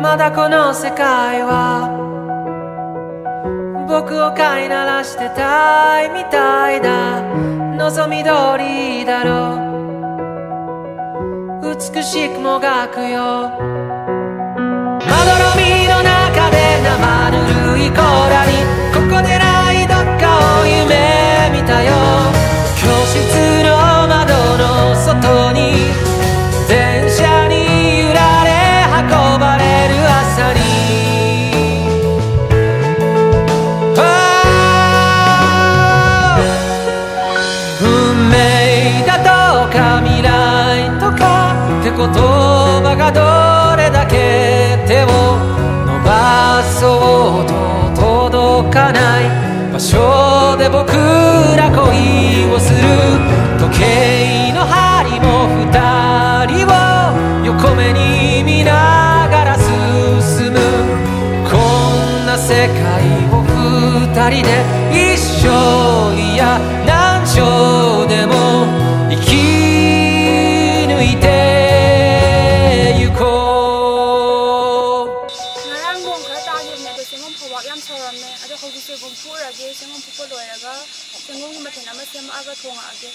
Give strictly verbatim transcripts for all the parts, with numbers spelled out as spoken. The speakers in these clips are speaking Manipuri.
まだこの世界は僕を飼いならしてたいみたいだ。望み通りだろう、美しくもがくよ。まどろみの中で生ぬるい甲羅に、ここでないどっかを夢見たよ。教室の窓の外に電車に揺られ運ばれる朝に、ああ、運命だとか未来とかって言葉がどれだけ手を伸ばそうと届かない場所で僕ら恋をする。時計の針も二人を横目に見ながら進む。こんな世界を二人で一生、いや何生でも生き ꯅꯨꯡꯉꯥꯏꯇꯦ꯫ ꯉꯔꯥꯡ ꯅꯣꯡ ꯈꯔ ꯇꯥꯈꯤꯕꯅꯦ, ꯑꯗꯣ ꯆꯦꯡꯒꯨꯝ ꯐꯧꯕꯥꯛ ꯌꯥꯝ ꯁꯧꯔꯝꯃꯦ꯫ ꯑꯗꯣ ꯍꯧꯖꯤꯛꯁꯦ ꯐꯨꯛꯎꯔꯒꯦ, ꯆꯦꯡꯒꯨꯝ ꯐꯨꯛꯄ ꯂꯣꯏꯔꯒ ꯆꯦꯡꯒꯨꯝꯒꯤ ꯃꯊꯦꯜ ꯑꯃ ꯁꯦꯝꯃꯛꯑꯒ ꯊꯣꯡꯉꯛꯑꯒꯦ꯫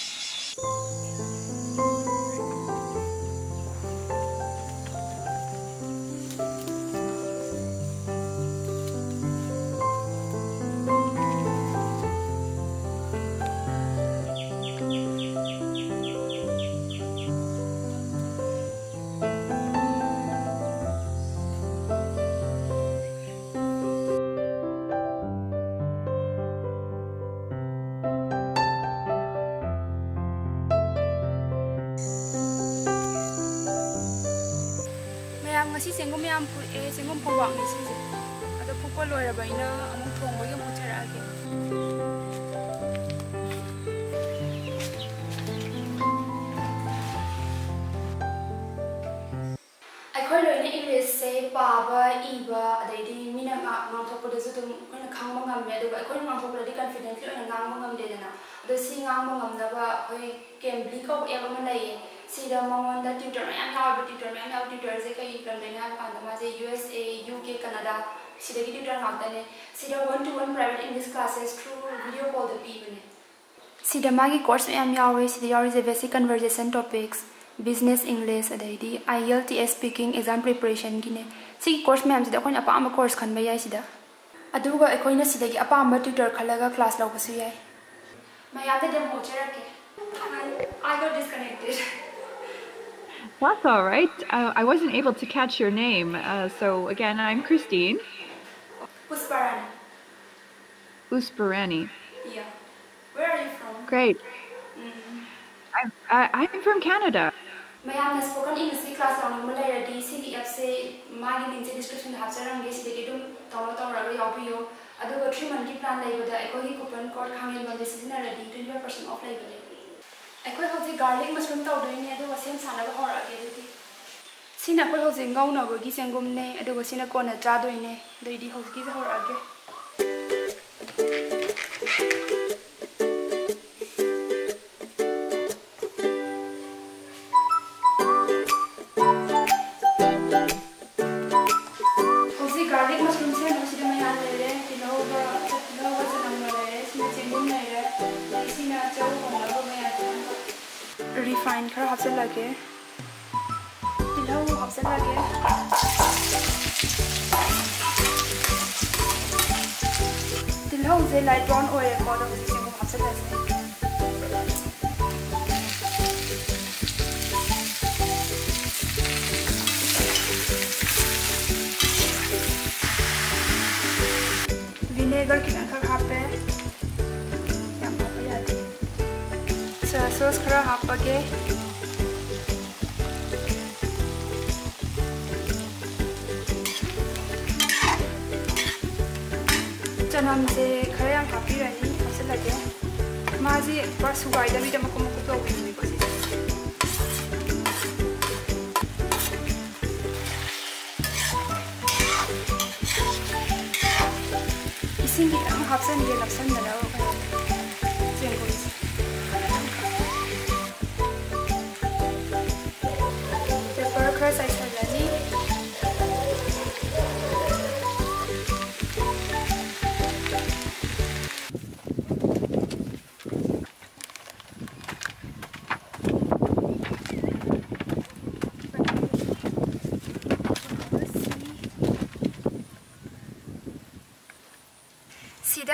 ꯃꯌꯥꯝ, ꯉꯁꯤ ꯆꯦꯡꯒꯨꯝ ꯃꯌꯥꯝ ꯐꯨꯛꯑꯦ, ꯆꯦꯡꯒꯨꯝ ꯐꯧꯕꯥꯛꯅꯦ ꯁꯤꯁꯦ꯫ ꯑꯗꯣ ꯐꯨꯛꯄ ꯂꯣꯏꯔꯕꯅꯤꯅ ꯑꯃꯨꯛ ꯊꯣꯡꯕꯒꯤ ꯑꯃꯨꯛ ꯆꯠꯂꯛꯑꯒꯦ꯫ ꯑꯩꯈꯣꯏ ꯂꯣꯏꯅ ꯏꯪꯂꯤꯁꯁꯦ ꯄꯥꯕ, ꯏꯕ, ꯑꯗꯩꯗꯤ ꯃꯤꯅ ꯉꯥ-, ꯉꯥꯡꯊꯣꯛꯄꯗꯁꯨ ꯑꯗꯨꯝ ꯑꯩꯈꯣꯏꯅ ꯈꯪꯕ ꯉꯝꯃꯦ꯫ ꯑꯗꯨꯒ ꯑꯩꯈꯣꯏꯅ ꯉꯥꯡꯊꯣꯛꯄꯗꯗꯤ confidently ꯑꯣꯏꯅ ꯉꯥꯡꯕ ꯉꯝꯗꯦꯗꯅ꯫ ꯑꯗꯣ ꯁꯤ ꯉꯥꯡꯕ ꯉꯝꯅꯕ ꯑꯩꯈꯣꯏ ꯀꯦꯝꯕ꯭ꯂꯤ ꯀꯧꯕ app ꯑꯃ ꯂꯩꯌꯦ꯫ ꯁꯤꯗ ꯃꯉꯣꯟꯗ tutor ꯃꯌꯥꯝ ꯌꯥꯎꯋꯦꯕ꯫ Tutor ꯃꯌꯥꯝ ꯌꯥꯎꯕ tutorꯁꯦ ꯀꯩ ꯂꯝꯗꯩꯅꯣ ꯍꯥꯏꯕ ꯀꯥꯟꯗ ꯃꯥꯁꯦ U S A, U K, Canada, ꯁꯤꯗꯒꯤ tutor ꯉꯥꯛꯇꯅꯦ꯫ ꯁꯤꯗ one to one private English classes through video callꯗ ꯄꯤꯕꯅꯦ꯫ ꯁꯤꯗ ꯃꯥꯒꯤ course ꯃꯌꯥꯝ ꯌꯥꯎꯋꯦ꯫ ꯁꯤꯗ ꯌꯥꯎꯔꯤꯁꯦ basic conversation topics, business English, ꯑꯗꯩꯗꯤ I E L T S speaking exam preparationꯒꯤꯅꯦ꯫ ꯁꯤꯒꯤ course ꯃꯌꯥꯝꯁꯤꯗ ꯑꯩꯈꯣꯏꯅ ꯑꯄꯥꯝꯕ course ꯈꯟꯕ ꯌꯥꯏ ꯁꯤꯗ꯫ ꯑꯗꯨꯒ ꯑꯩꯈꯣꯏꯅ ꯁꯤꯗꯒꯤ ꯑꯄꯥꯝꯕ tutor ꯈꯜꯂꯒ class ꯂꯧꯕꯁꯨ ꯌꯥꯏ꯫ ꯃꯌꯥꯝꯗ demo ꯎꯠꯆꯔꯛꯀꯦ꯫ I, I got disconnected. That's all right. I, I wasn't able to catch your name. Uh, so, again, I'm Christine. Pusparani. Pusparani. Yeah. Where are you from? Great. Mm. I'm, I, I'm from Canada. ꯃꯌꯥꯝꯅ spoken Englishꯀꯤ class ꯂꯧꯅꯤꯡꯕ ꯂꯩꯔꯗꯤ ꯁꯤꯒꯤ appꯁꯦ ꯃꯥꯒꯤ linkꯁꯦ descriptionꯗ ꯍꯥꯞꯆꯔꯝꯒꯦ, ꯁꯤꯗꯒꯤ ꯑꯗꯨꯝ download ꯇꯧꯔꯒ ꯌꯥꯎꯕꯤꯌꯣ꯫ ꯑꯗꯨꯒ three monthꯒꯤ plan ꯂꯩꯕꯗ ꯑꯩꯈꯣꯏꯒꯤ coupon code ꯈꯥꯡꯉꯦꯟꯕꯝꯁꯦ ꯁꯤꯖꯤꯟꯅꯔꯗꯤ twenty five percent off ꯂꯩꯕꯅꯦ꯫ ꯑꯩꯈꯣꯏ ꯍꯧꯖꯤꯛ garlic mushroom ꯇꯧꯗꯣꯏꯅꯦ, ꯑꯗꯨꯒ ꯁꯦꯝ ꯁꯥꯅꯕ ꯍꯧꯔꯛꯑꯒꯦ ꯑꯗꯨꯗꯤ꯫ ꯁꯤꯅ ꯑꯩꯈꯣꯏ ꯍꯧꯖꯤꯛ ꯉꯧꯅꯕꯒꯤ ꯆꯦꯡꯒꯨꯝꯅꯦ, ꯑꯗꯨꯒ ꯁꯤꯅ ꯀꯣꯟꯅ ꯆꯥꯗꯣꯏꯅꯦ꯫ ꯑꯗꯨꯏꯗꯤ ꯍꯧꯖꯤꯛꯀꯤꯁꯦ ꯍꯧꯔꯛꯑꯒꯦ꯫ ꯍꯧꯖꯤꯛ garlic mushroom ꯁꯦꯝꯅꯕ ꯁꯤꯗ ꯃꯌꯥꯟ ꯂꯩꯔꯦ, ꯇꯤꯜꯍꯧꯒ, ꯇꯤꯜꯍꯧꯒ ꯆꯅꯝꯒ ꯂꯩꯔꯦ, ꯁꯤꯅ ꯆꯦꯡꯒꯨꯝ ꯂꯩꯔꯦ, ꯑꯗꯩ ꯁꯤꯅ ꯆꯧ ꯍꯧꯅꯕ ꯃꯌꯥꯟ ꯁꯦꯝꯕ꯫ Refine ꯈꯔ ꯍꯥꯞꯆꯤꯜꯂꯒꯦ꯫ ꯇꯤꯜꯍꯧ ꯍꯥꯞꯆꯤꯜꯂꯒꯦ꯫ ꯇꯤꯜꯍꯧꯁꯦ light brown ꯑꯣꯏꯔꯦꯀꯣ, ꯑꯗꯣ ꯍꯧꯖꯤꯛ ꯆꯦꯡꯒꯨꯝ ꯍꯥꯞꯆꯤꯜꯂꯁꯦ꯫ Vinegar ꯈꯤꯇꯪꯈꯛ ꯍꯥꯞꯄꯦ, ꯌꯥꯝ ꯍꯥꯞꯄ ꯌꯥꯗꯦ꯫ Soya sauce ꯈꯔ ꯍꯥꯞꯄꯒꯦ꯫ ꯆꯅꯝꯁꯦ ꯈꯔ ꯌꯥꯝ ꯍꯥꯞꯄꯤꯔꯅꯤ, ꯍꯥꯞꯆꯤꯜꯂꯒꯦ꯫ ꯃꯥꯁꯦ ꯄꯨꯔꯥ ꯁꯨꯒꯥꯏꯗꯕꯤꯗ ꯃꯀꯨꯞ ꯃꯀꯨꯞ ꯇꯧꯕꯤꯗꯨꯅꯤꯀꯣ ꯁꯤꯁꯦ꯫ ꯏꯁꯤꯡ ꯈꯤꯇꯪ ꯍꯥꯞꯆꯤꯟꯒꯦ, ꯅꯞꯁꯟꯗꯅꯕ ꯆꯦꯡꯒꯨꯝꯁꯦ꯫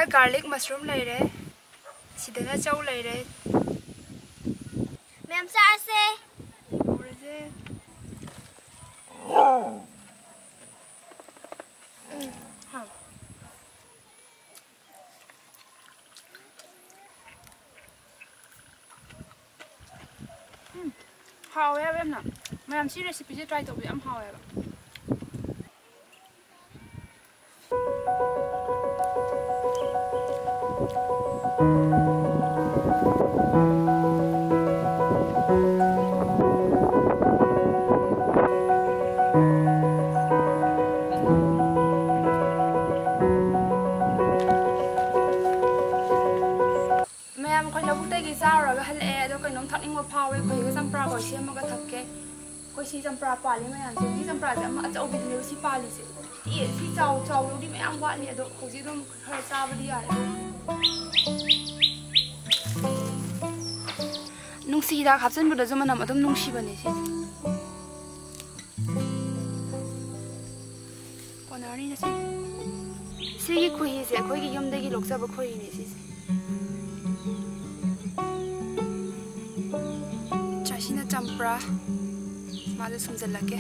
ꯒꯥꯔꯂꯤꯛ ꯃꯁꯔꯨꯝ ꯂꯩꯔꯦ, ꯁꯤꯗꯅ ꯆꯧ ꯂꯩꯔꯦ꯫ ꯃꯌꯥꯝ ꯆꯥꯔꯁꯦ꯫ ꯍꯧꯔꯁꯦ꯫ ꯎꯝ, ꯍꯥꯎ꯫ ꯎꯝ, ꯍꯥꯎꯋꯦ ꯍꯥꯏꯕ ꯌꯥꯝꯅ꯫ ꯃꯌꯥꯝ ꯁꯤ recipeꯁꯦ try ꯇꯧꯕꯤꯌꯨ, ꯌꯥꯝ ꯍꯥꯎꯋꯦ ꯍꯥꯏꯕ꯫ ꯃꯌꯥꯝ, ꯑꯩꯈꯣꯏ ꯂꯧꯕꯨꯛꯇꯒꯤ ꯆꯥꯔꯨꯔꯒ ꯍꯜꯂꯛꯑꯦ꯫ ꯑꯗꯣ ꯀꯩꯅꯣꯝ ꯊꯛꯅꯤꯡꯕ ꯐꯥꯎꯋꯦ꯫ ꯈꯣꯏꯍꯤꯒ ꯆꯝꯄ꯭ꯔꯥꯒ ꯁꯦꯝꯃꯒ ꯊꯛꯀꯦ꯫ ꯑꯩꯈꯣꯏ ꯁꯤ ꯆꯝꯄ꯭ꯔꯥ ꯄꯥꯜꯂꯤ ꯃꯌꯥꯝꯁꯦ꯫ ꯁꯤ ꯆꯝꯄ꯭ꯔꯥꯁꯦ ꯑꯃ ꯑꯆꯧꯕꯤꯗꯨꯅꯦꯕ ꯁꯤ ꯄꯥꯜꯂꯤꯁꯦ꯫ ꯑꯦ, ꯁꯤ ꯆꯥꯎ ꯆꯥꯎꯗꯧꯗꯤ ꯃꯌꯥꯝ ꯋꯥꯠꯂꯤ꯫ ꯑꯗꯣ ꯍꯧꯖꯤꯛ ꯑꯗꯨꯝ ꯈꯔ ꯆꯥꯕꯗꯤ ꯌꯥꯔꯦ꯫ ꯅꯨꯡꯁꯤ ꯍꯤꯗꯥꯛ ꯍꯥꯞꯆꯤꯟꯕꯗꯁꯨ ꯃꯅꯝ ꯑꯗꯨꯝ ꯅꯨꯡꯁꯤꯕꯅꯦ ꯁꯤꯁꯦ꯫ ꯀꯣꯟꯅꯔꯅꯤꯅꯦ ꯁꯤ꯫ ꯁꯤꯒꯤ ꯈꯣꯏꯍꯤꯁꯦ ꯑꯩꯈꯣꯏꯒꯤ ꯌꯨꯝꯗꯒꯤ ꯂꯣꯛꯆꯕ ꯈꯣꯏꯍꯤꯅꯦ ꯁꯤꯁꯦ꯫ ꯆꯥꯁꯤꯅ ꯆꯝꯄ꯭ꯔꯥ꯫ ꯃꯥꯁꯦ ꯁꯨꯝꯖꯜꯂꯛꯀꯦ꯫